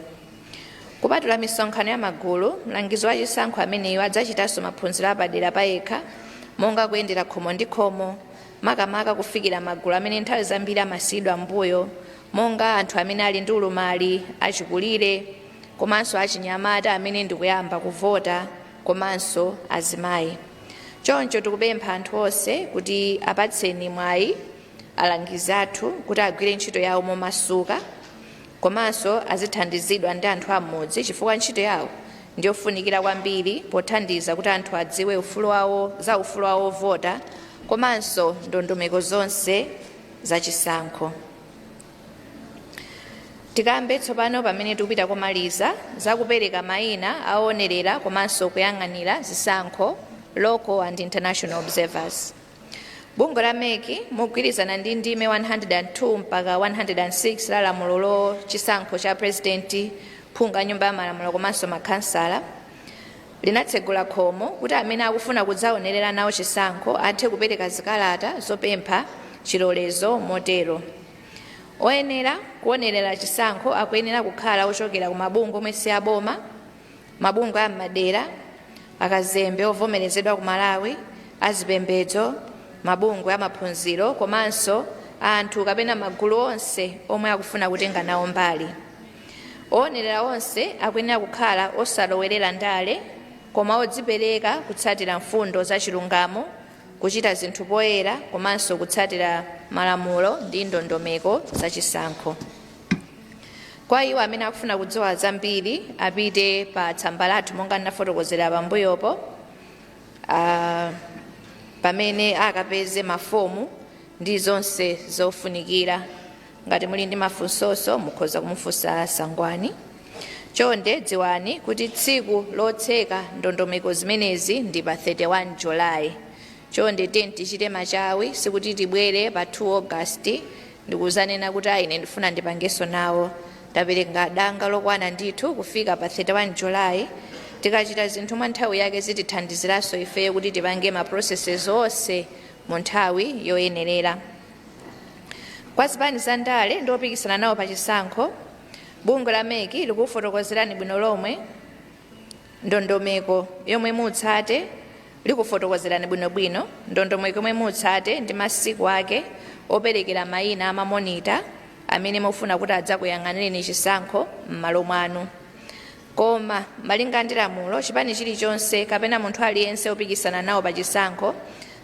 Kupatula misonkhano ya magulu, mlangizi wa chisankho ameneyu adzachitanso maphunziro apadera payekha, monga kuyendera khomo ndi khomo, makamaka kufikira magulu amene nthawi zambiri amasiyidwa mbuyo, monga anthu amene ali ndi ulumali, achikulire, komanso achinyamata amene ndikuyamba kuvota, komanso azimayi. Choncho tikupempha anthu onse kuti apatseni mwayi alangizi athu kuti agwire ntchito yawo momasuka, komanso azithandizidwa ndi anthu am'mudzi, chifukwa ntchito yawo ndiyofunikira kwambiri pothandiza kuti anthu adziwe ufulu wawo, za ufulu wawo ovota, komanso ndondomeko zonse zachisankho. Tikambe tsopano, pamene tikupita komaliza, zakupereka mayina aonerera komanso kuyang'anira zisankho, local and international observers. Bungwe la MEC, mogwirizana ndi ndime 102 mpaka 106 la lamulo lo chisankho cha president, phungu a Nyumba ya Malamulo komanso makhansala, linatsegula khomo kuti amene akufuna kudzaonerera nawo chisankho athe kupereka zikalata zopempha chilolezo. Motero oyenera kuonerera chisankho akuyenera kukhala ochokera ku mabungwe omwe si aboma, mabungwe a m'madera, akazembe ovomerezedwa ku Malawi, azipembedzo, mabungwe amaphunziro, komanso anthu kapena magulu onse omwe akufuna kutenga nawo mbali. Owonerera onse akuyenera kukhala osalowerera ndale, koma odzipereka kutsatira mfundo za chilungamo, kuchita zinthu poyera, komanso kutsatira malamulo ndi ndondomeko zachisankho. Kwa iwo amene akufuna kudziwa zambiri, apite pa tsamba lathu monga ndinafotokozera pambuyopo, pamene akapeze mafomu ndi zonse zofunikira. Ngati muli ndi mafunsonso, mukhoza kumufunsa Sangwani. Chonde dziwani kuti tsiku lotseka ndondomeko zimenezi ndi pa 31 Julayi. Chonde tiyeni tichite machawi, sikuti tibwere pa 2 August ndikuzanena kuti ayi, ine ndifuna ndipangenso nawo. Tapereka danga lokwana ndithu kufika pa 31 Julayi. Tikachita zinthu mwa nthawi yake, zitithandiziranso ifeyo kuti tipange ma processes onse mu nthawi yoyenerera. Kwa zipani za ndale ndi opikisana nawo pa chisankho, bungwe la MEC likufotokozerani bwino lomwe ndondomeko yomwe mutsate, likufotokozerani bwinobwino ndondomeko yomwe mutsate ndi masiku ake operekera mayina a ma monitor amene mufuna kuti adzakuyang'anireni chisankho m'malo mwanu. Koma malinga ndi lamulo, chipani chilichonse kapena munthu aliyense opikisana nawo pa chisankho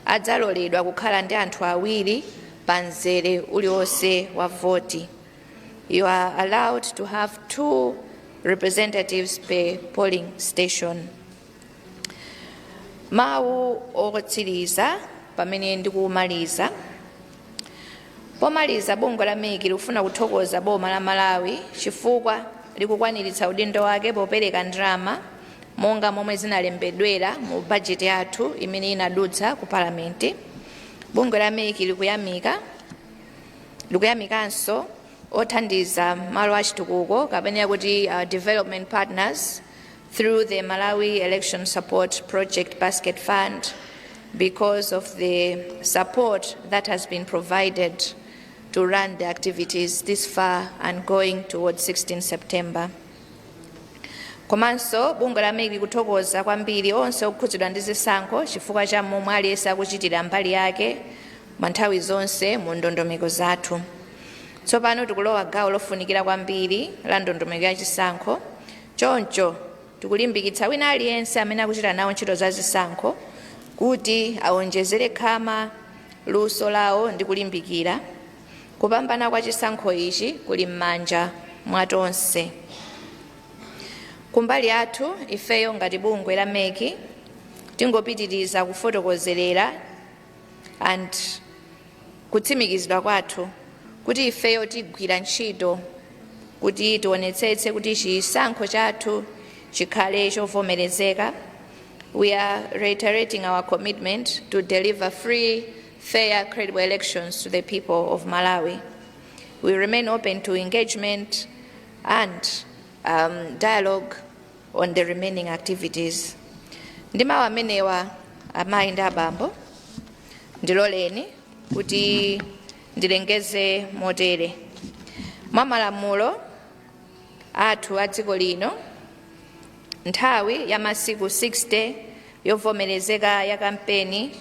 adzaloledwa kukhala ndi anthu awiri pa mzere uliwonse wa voti. You are allowed to have two representatives per polling station. Mawu otsiriza pamene ndikumaliza. Pomaliza, bungwe la MEC likufuna kuthokoza boma la Malawi chifukwa likukwaniritsa udindo wake popereka ndalama monga momwe zinalembedwera mu bajeti yathu imene inadutsa ku palamenti. Bungwe la MEC likuyamikanso othandiza malo achitukuko, kapena kuti development partners, through the Malawi Election Support Project Basket Fund because of the support that has been provided to run the activities this far and going towards 16 September. Komanso bungwe la MEC likuthokoza kwambiri onse okhudzidwa ndi zisankho chifukwa cha momwe aliyense akuchitira mbali yake mwa nthawi zonse mu ndondomeko zathu. Tsopano tikulowa gawo lofunikira kwambiri la ndondomeko ya chisankho. Choncho tikulimbikitsa wina aliyense amene akuchita nawo ntchito za zisankho kuti awonjezere khama, luso lawo ndi kulimbikira. Kupambana kwa chisankho ichi kuli m'manja mwa tonse. Kumbali yathu ifeyo ngati bungwe la MEC, tingopitiriza kufotokozerera and kutsimikizidwa kwathu kuti ifeyo tigwira ntchito kuti tionetsetse kuti chisankho chathu chikhale chovomerezeka. We are reiterating our commitment to deliver free, fair, credible elections to the people of Malawi. We remain open to engagement and dialogue on the remaining activities. Ndi mawu amenewa, amayi ndi abambo, ndiloleni kuti ndilengeze motere: mwa malamulo athu a dziko lino, nthawi ya masiku 60 yovomerezeka ya kampeni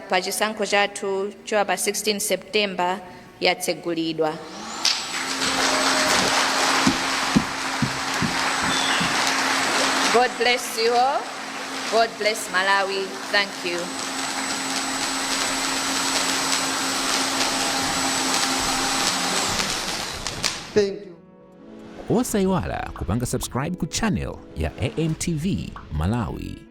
pa chisankho chathu chowa pa 16 September yatsegulidwa. God bless you all. God bless Malawi. Thank you. Thank you. Osayiwala kupanga subscribe ku channel ya AMTV Malawi.